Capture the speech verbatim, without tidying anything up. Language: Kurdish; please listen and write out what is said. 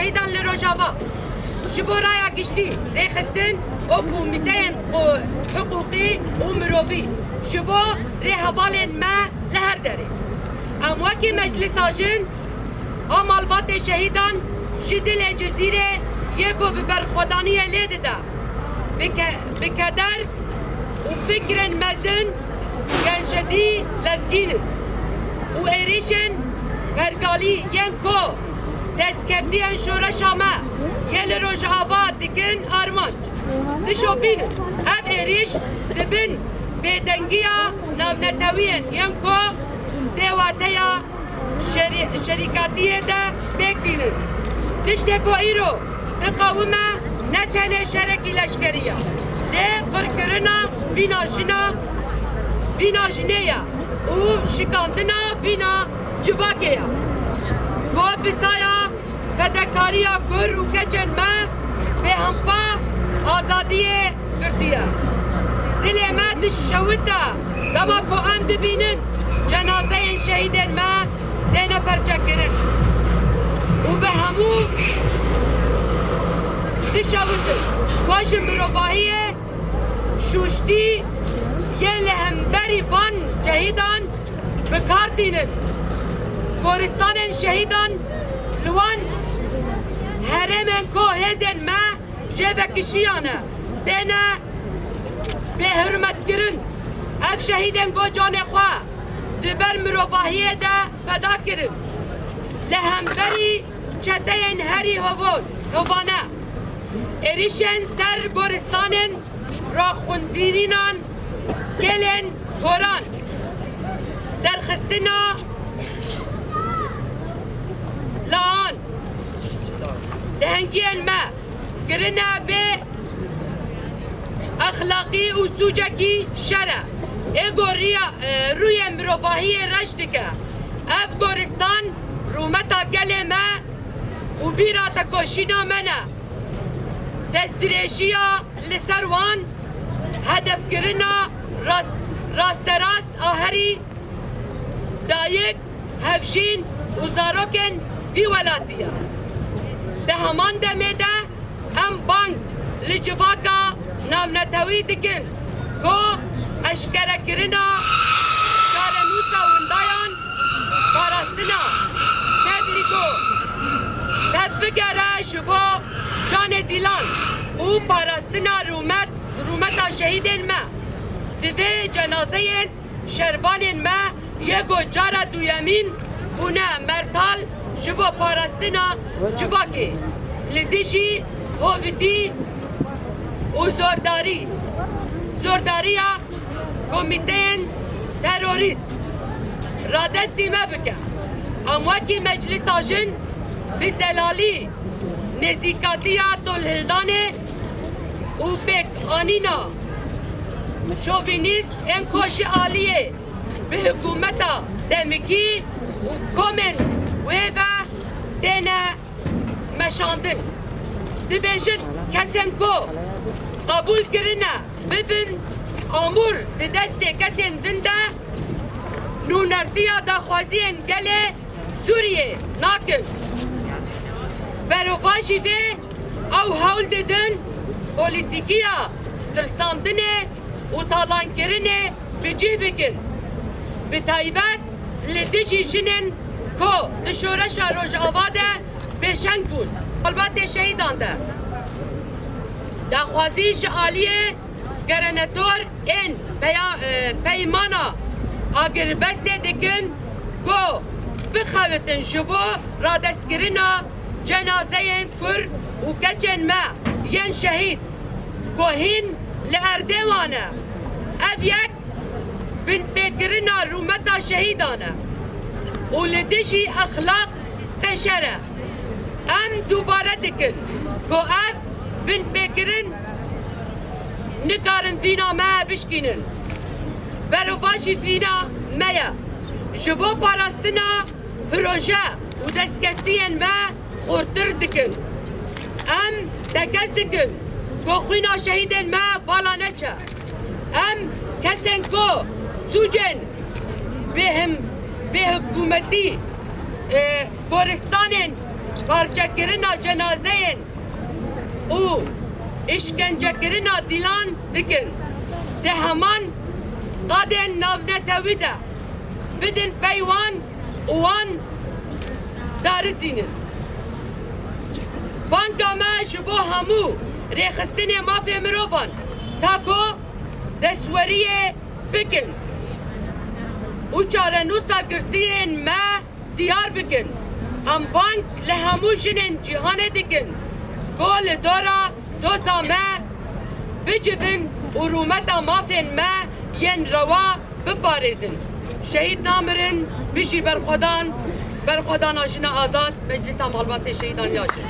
Şehîdan li Rojava ji bo raya giştî rêxistin û komîteyên xwe hiqûqî û mirovî ji bo rêhevalên me li her derê. Em wekî Meclisa Jin a malbatê şehîdan ji dilê Cizîrê yê ku bi berxwedaniyê lê dide, bi ke-, bi keder û fikrên mezin genşedî lezgîn in û êrîşên pergalî yên ku destkeftiyên şoreşa me yê li Rojava dikin armanc dişopînin. Ev êrîş di bin bêdengiya navnetewiyên yên ku dê wateya şerî-, şerîkatiyê de pêk tînin. Tiştê ku îro diqewime ne tenê şerekî leşkerî ye, lê qirkirina vîna jina, vîna jinê ye û şikandina vîna civakê ye. Ku bi saya fedekariya kur û keçên me bêhempa azadiyê girtiye. Dilê me dişewite dema ku em dibînin cenazeyên şehîdên me têne perçekirin û bi hemû dişewitin. Ku ji mirovahiyê şûştî yê li hemberî van şehîdan bi kar tînin. Goristanên şehîdan li wan herêmên ku hêzên me jê vekişiyane têne bêhurmetkirin. Ev şehîdên ku canê xwe di ber mirovahiyê de feda kirin, li hemberî çeteyên herî hovon, hovane, êrîşên ser goristanên raxwendînan, kêlên goran, derxistina laan, dehengiyên me kirine bê exlaqî û sûcekî şer e. Ê ku riya, e, rûyê mirovahiyê reş dike. Ev goristan rûmeta gelê me û bîra tekoşîna me ne. Destdirêjiya li ser wan hedefkirina rast, rasterast a herî dayik, hevjîn û zarokên vî welatî ye. Di heman demê de em bang li civaka navnetewî dikin ku eşkerekirina çarenûsa windayan parastina tevlî ku tevbigere ji bo canê dîlan û parastina rûmet, rûmeta şehîdên me. Divê cenazeyên şervanên me yê ku cara duyemîn bûne mertal ji bo parastina civakê li dijî hovitî û zordarî, zordariya komîteyên terorîst radestî me bike. Em wekî Meclisa Jin bi zelalî nêzîkatiya tolhildanê û pêkanîna şovînîst ên ku ji aliyê bi hikûmeta demikî û komên wê ve têne meşandin. Dibêjin kesên ku qebûl kirine bibin amûr di destê kesên din de nûnertiya daxwaziyên gelê Sûriyê nakin. Berovajî vê ew hewl didin polîtîkiya tirsandinê û talankirinê bi cih bikin. Bi taybet li dijî jinên ku di şoreşa Rojava de pêşeng bûn. Malbatê şehîdan de daxwazî ji aliyê gerenetor ên peya-, e, peymana agirbestê dikin ku bixewitin ji bo radestkirina cenazeyên kur û keçên me yên şehîd ku hîn li erdê wan e. Ev yek binpêkirina rûmeta şehîdan e û li dijî exlaq pêşer e. Em dubare dikin ku ev binpêkirin nikarin vîna me bişkînin. Berovajî vîna me ye. Ji bo parastina proje û destkeftiyên me xurtir dikin. Em tekez dikin ku xwîna şehîdên me vala neçe. Em kesên ku sûcên bêhim-, bêhikûmetî, e, goristanên parçekirina cenazeyên û îşkencekirina dîlan dikin. Di heman qadên navnetewî de bidin pey wan û wan darizînin. Banga me ji bo hemû rêxistinê mafê mirovan ta ku destweriyê bikin û çarenûsa girtiyên me diyar bikin. Em bang li hemû jinên cîhanê dikin ku li dora doza me bicivin û rûmeta mafên me yên rewa biparêzin. Şehîd namirin, bijî berxwedan, berxwedana jina azad, Meclisa Malbatê Şehîdan ya jin.